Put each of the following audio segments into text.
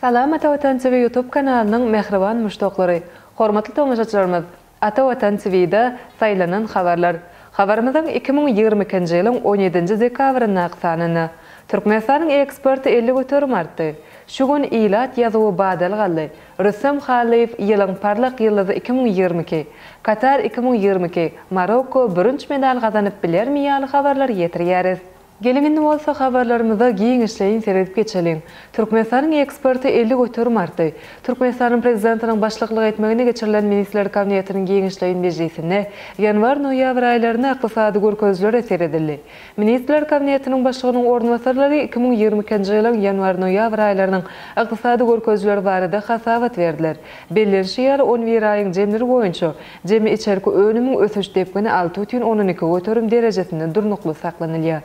Salam Ata Watan TV YouTube kanalynyň mähriban muşdaklary! Hormatly tomaşaçylarymyz, Ata Watan TV-da saýlanan habarlar. Habarymyzyň 2022-nji ýylyň on ýedinji dekabryndaky sanynda, Türkmenistanyň eksporty 50% artdy. Şu gün ilat ýazuwy badalga aldy. Rüstem Hallyýew Ýylyň parlak ýyldyzy 2022, Katar 2022, Marokko bürünç medal gazanyp bilermi ýaly habarlary ýetirýäris. Geliň indi bolsa habarlarymyza giňişleýin seredip geçeliň. Türkmenistanyň eksporty 50% artdy. Türkmenistanyň Prezidentiniň başlyklyk etmeginde geçirilen Ministrler Kabinetiniň giňişleýin mejlisinde ýanwar-noýabr aýlarynda ykdysady görkezijilere seredildi. Ministrler Kabinetiniň Başlygynyň orunbasarlary 2022-nji ýylyň ýanwar-noýabr aýlarynyň ykdysady görkezijileri barada hasabat berdiler. Bellenişi ýaly, on bir aýyň jemleri boýunça jemi içerki önümiň ösüş depgini 6,2% derejesinde durnukly saklanylýar.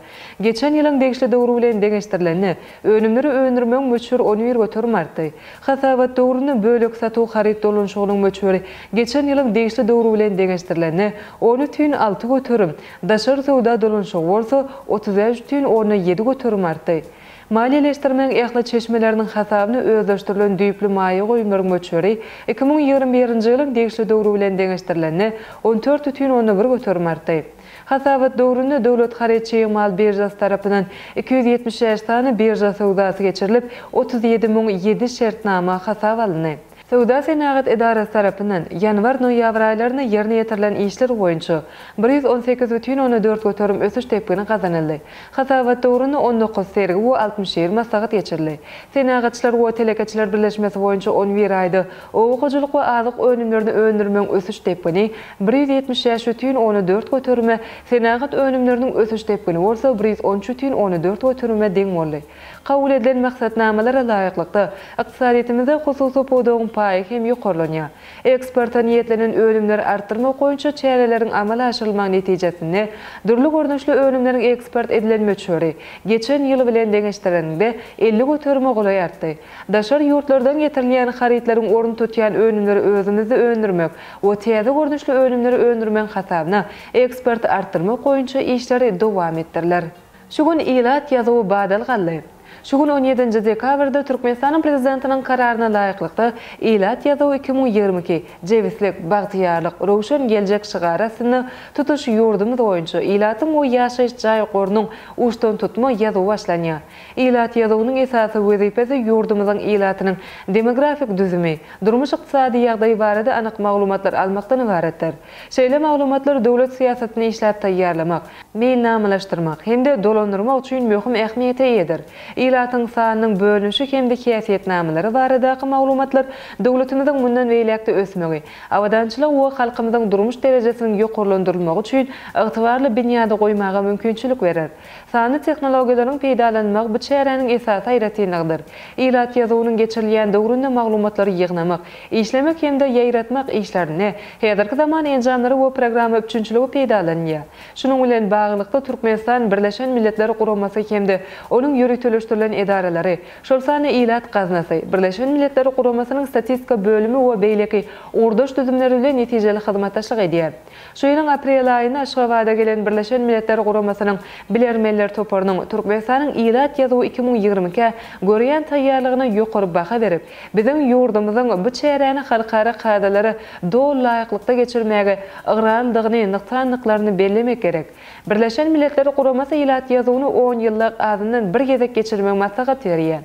Geçen ýylyň degişli döwri bilen deňeşdirilende, önümleri öndürmegiň möçberi 11% artdy. Hasabat döwründe bölek satuw haryt dolanyşygynyň möçberi geçen ýylyň degişli döwri bilen deňeşdirilende, 10,6%, Daşary söwda dolanyşygy bolsa 35,7% artdy. Maliýeleşdirmegiň ähli çeşmeleriniň hasabyna özleşdirilen düýpli maýa goýumlaryň möçberi 2021-nji ýylyň degişli döwri bilen deňeşdirilende 14,1% artdy. Hasabat döwründe Döwlet haryt çig mal biržasy tarapyndan 275 sany birža söwdasy geçirilip, 37 007 şertnama hasaba alyndy. Söwda-senagat edarasy tarapyndan ýanwar-noýabr aýlarynda ýerine ýetirilen işler boýunça 118,4% ösüş depgini gazanyldy. Hasabat döwründe 19 sergi we 61 maslahat geçirildi. Senagatçylar we telekeçiler birleşmesi boýunça 11 aýda oba hojalyk we azyk önümlerini öndürmegiň ösüş depgini 175,4 göterime, senagat önümleriniň ösüş depgini bolsa 113,4 göterime deň boldy. Kabul edilen maksatnamalara laýyklykda, ykdysadyýetimizde hususy pudagyň paýy hem ýokarlanýar. Eksporta niýetlenen önümleri artdyrmak boýunça çäreleriň amala aşyrylmagy netijesinde, dürli görnüşli önümleriň eksport edilen möçberi, geçen ýyl bilen deňeşdireniňde, 50 göterime golaý artdy. Daşary ýurtlardan getirilýän harytlaryň ornuny tutýan önümleri özümizde öndürmek we täze görnüşli önümleri öndürmegiň hasabyna eksporty artdyrmak boýunça işler dowam etdiriler. Şu gün ilat ýazuwy badalga aldy. Şu gün on ýedinji dekabrda Türkmenistanyň Prezidentiniň Kararyna laýyklykda, Ilat ýazuwy 2022, jebislik, bagtyýarlyk, röwşen geljek şygary astynda tutuş ýurdumyz boýunça ilatyň we ýaşaýyş jaý gorunyň uçdantutma ýazuwy başlanýar. Ilat ýazuwynyň esasy wezipesi ýurdumyzyň ilatynyň demografik düzümi, durmuş-ykdysady ýagdaýy barada anyk maglumatlar almakdan ybaratdyr. Şeýle maglumatlar döwlet syýasatyny işläp taýýarlamak, meýilnamalaşdyrmak hem-de dolandyrmak üçin möhüm ähmiýete eýedir. Ilatyň sanynyň bölünişi hem-de häsiýetnamalary baradaky maglumatlar döwletimiziň mundan beýläk-de ösmegi, abadançylygy we halkymyzyň durmuş derejesiniň ýokarlandyrylmagy üçin ygtybarly binýady goýmaga mümkinçilik berer. Sanly tehnologiýalaryň peýdalanylmagy bu çäräniň esasy aýratynlygydyr. Ilat ýazuwynyň geçirilýän döwründe maglumatlary ýygnamak, işlemek hem-de ýaýratmak işlerinde häzirki zaman enjamlary we programma üpjünçiligi peýdalanylýar. Şunuň bilen baglylykda, Türkmenistan Birleşen Milletler Guramasy hem-de onuň ýöriteleşdirilen edaralary, şol sanda Ilat gaznasy, Birleşen Milletler Guramasynyň Statistika bölümi we beýleki ugurdaş düzümleri bilen netijeli hyzmatdaşlyk edýär. Şu ýylyň aprel aýynda Aşgabada gelen Birleşen Milletler Guramasynyň bilermenler toparynyň Türkmenistanyň Ilat ýazuwy 2022-ä görýän taýýarlygyna ýokary baha berip, biziň ýurdumyzyň bu çäräni halkara kadalara doly laýyklykda geçirmäge ygrarlydygyny nygtandyklaryny bellemek gerek. Birleşen Milletler Guramasy ilat ýazuwyny on ýylda azyndan bir gezek geçirmegi maslahat berýär.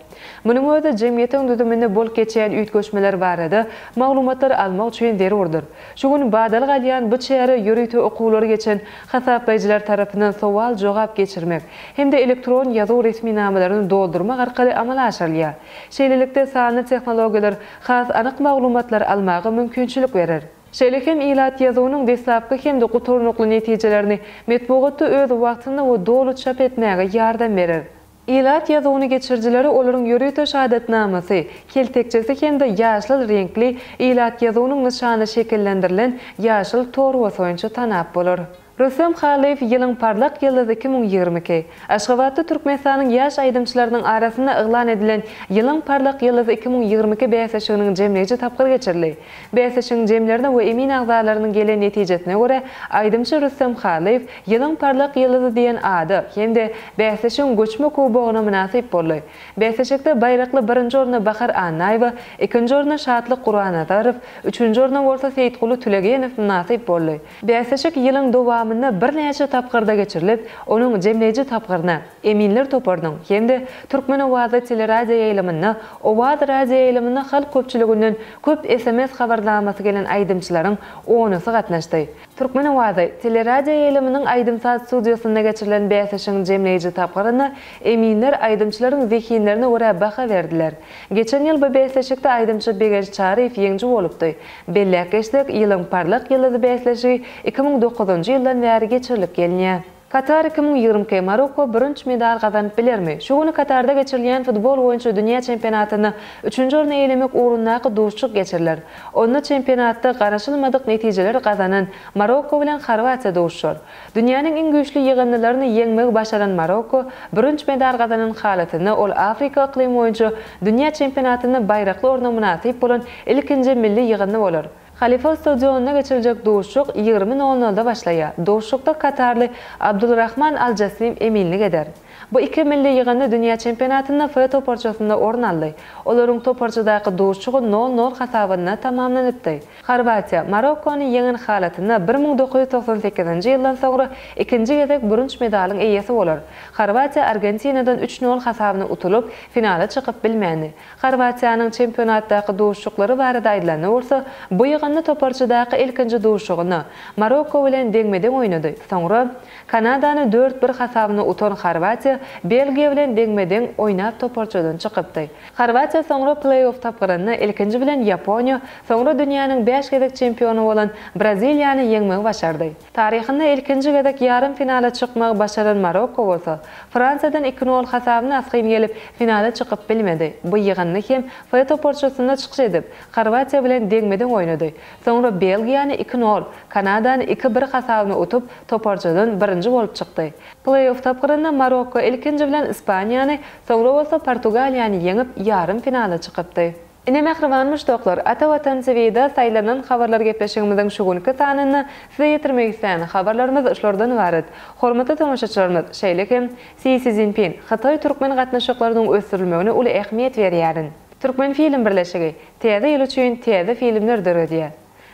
Munuň özi jemgyýetiň düzüminde bolup geçýän üýtgeşmeler barada maglumatlary almak üçin zerurdyr. Şu gün badalga alýan bu çäre ýörite okuwlary geçen hasaplaýjylar tarapyndan sowal-jogap geçirmek hem-de elektron ýazuw resminamalaryny doldurmak arkaly amala aşyrylýar. Şeýlelikde, sanly tehnologiýalar has anyk maglumatlary almaga mümkinçilik berer. Şeýle hem ilat ýazuwynyň deslapky hem-de gutarnykly netijelerini metbugatda öz wagtynda we doly çap etmäge ýardam berer. Ilat ýazuwyny geçirijileri olaryň ýörite şahadatnamasy, keltekçesi hem-de ýaşyl reňkli ilat ýazuwynyň nyşany şekillendirilen ýaşyl torbasy boýunça tanap bolar. Rüstem Hallyýew Ýylyň parlak ýyldyzy 2022. Aşgabatda Türkmenistanyň ýaş aýdymçylarynyň arasynda yglan edilen Ýylyň parlak ýyldyzy 2022 bäsleşiginiň jemleýji tapgyry geçirildi. Bäsleşigiň jemlerine we emin agzalarynyň gelen netijesine görä, aýdymçy Rüstem Hallyýew Ýylyň parlak ýyldyzy diýen ada hem-de bäsleşigiň göçme kubogyna mynasyp boldy. Bäsleşikde baýrakly birinji orna Bahar Annaýewa, ikinji orna Şatlyk Gurbannazarow, üçünji orna bolsa Seýitguly Tülegenow mynasyp boldy. Bäsleşik ýylyň dowamynda birnäçe tapgyrda geçirilip, onuň jemleýji tapgyryna eminler toparynyň hem-de Türkmen owazy teleradioýaýlymynda Owaz radioýaýlymynda halk köpçüliginden köp sms habarnamasy gelen aýdymçylaryň onusy gatnaşdy. Türkmen owazy teleradioýaýlymynyň aýdym-saz studiýasynda geçirilen bäsleşigiň jemleýji tapgyrynda eminler aýdymçylaryň zehinlerine görä baha berdiler. Geçen ýyl bu bäsleşikde aýdymçy Begenç Çaryýew ýeňiji bolupdy. Belläp geçsek, Ýylyň parlak ýyldyzy bäsleşigi 2009-njy ýyldan bäri geçirilip gelinýär. Katar 2022, Marokko bürünç medal gazanyp bilermi? Şu güni Katarda geçirilýän futbol boýunça dünýä çempionatynda üçünji orny eýelemek ugrundaky duşuşyk geçiriler. Onda çempionatda garaşylmadyk netijeleri gazanan Marokko bilen Horwatiýa duşuşar. Dünýäniň iň güýçli ýygyndylaryny ýeňmegi başaran Marokko bürünç medal gazanan halatynda ol Afrika yklymy boýunça dünýä çempionatynda baýrakly orna mynasyp bolan ilkinji milli ýygyndy bolar. Halifa stadionynda geçiriljek duşuşyk 20 nol nolda başlaýar. Duşuşykda katarly Abdulrahman Al-Jassim eminlik eder. Bu iki milli ýygyndy dünýä çempionatynda F toparçasynda orun aldy. Olaryň toparçadaky duşuşygy nol-nol hasabynda tamamlanypdy. Horwatiýa, Marokkony ýeňen halatynda 1998-nji ýyldan soňra ikinji gezek bürünç medalyň eýesi bolar. Horwatiýa Argentinadan üç nol hasabyna utulyp, finala çykyp bilmändi. Horwatiýanyň çempionatdaky duşuşyklary barada aýdylanda bolsa, bu ýygyndy toparçadaky ilkinji duşuşygynda Marokko bilen deňme-deň oýnady. Soňra Kanadany dört bir hasabyna utan Horwatiýa Belgiýa bilen deňme-deň oýnap toparçadan çykypdy. Horwatiýa soňra pleý-off tapgyrynda ilkinji bilen Ýaponiýa, soňra dünýäniň bäş gezek çempiony bolan Braziliýany ýeňmegi başardy. Taryhynda ilkinji gezek ýarym finala çykmagy başaran Marokko bolsa, Fransiýadan iki nol hasabyna asgyn gelip, finala çykyp bilmedi. Bu ýygyndy hem F toparçasynda çykyş edip, Horwatiýa bilen deňme-deň oýnady. Soňra Belgiýany iki nol, Kanadany iki bir hasabyna utup, toparçadan birinji bolup çykdy. Pleý-off tapgyrynda Marokko ilkinji bilen Ispaniýany, soňra bolsa Portugaliýany ýeňip, ýarym finala çykypdy. Ine mähriban muşdaklar, Ata Watan TVda saýlanan habarlar gepleşigimiziň şu günki sanynda size ýetirmek islän habarlarymyz şulardan ybarat. Hormatly tomaşaçylarymyz, şeýle hem Si Szinpin, Hytaý-türkmen gatnaşyklarynyň ösdürilmegine uly ähmiýet berýärin. Türkmenfilm birleşigi, Täze ýyl üçin täze filmler döredýär.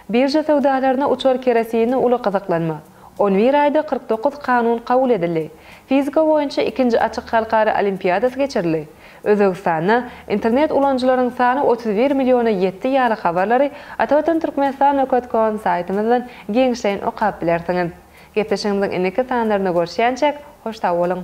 Birža söwdalaryna uçar kerosinine uly gyzyklanma. On bir aýda 49 kanun kabul edildi. Fizika boýunça ikinji açyk halkara olimpiadasy geçirildi. Özbegistanda internet ulanyjylaryň sany 31 milliona ýetdi ýaly habarlary Atavatan Türkmenistan nokat kom saýtymyzdan giňişleýin okap bilersiňiz. Gepleşigimiziň indiki sanlarynda görüşýänçäk, hoş sag boluň!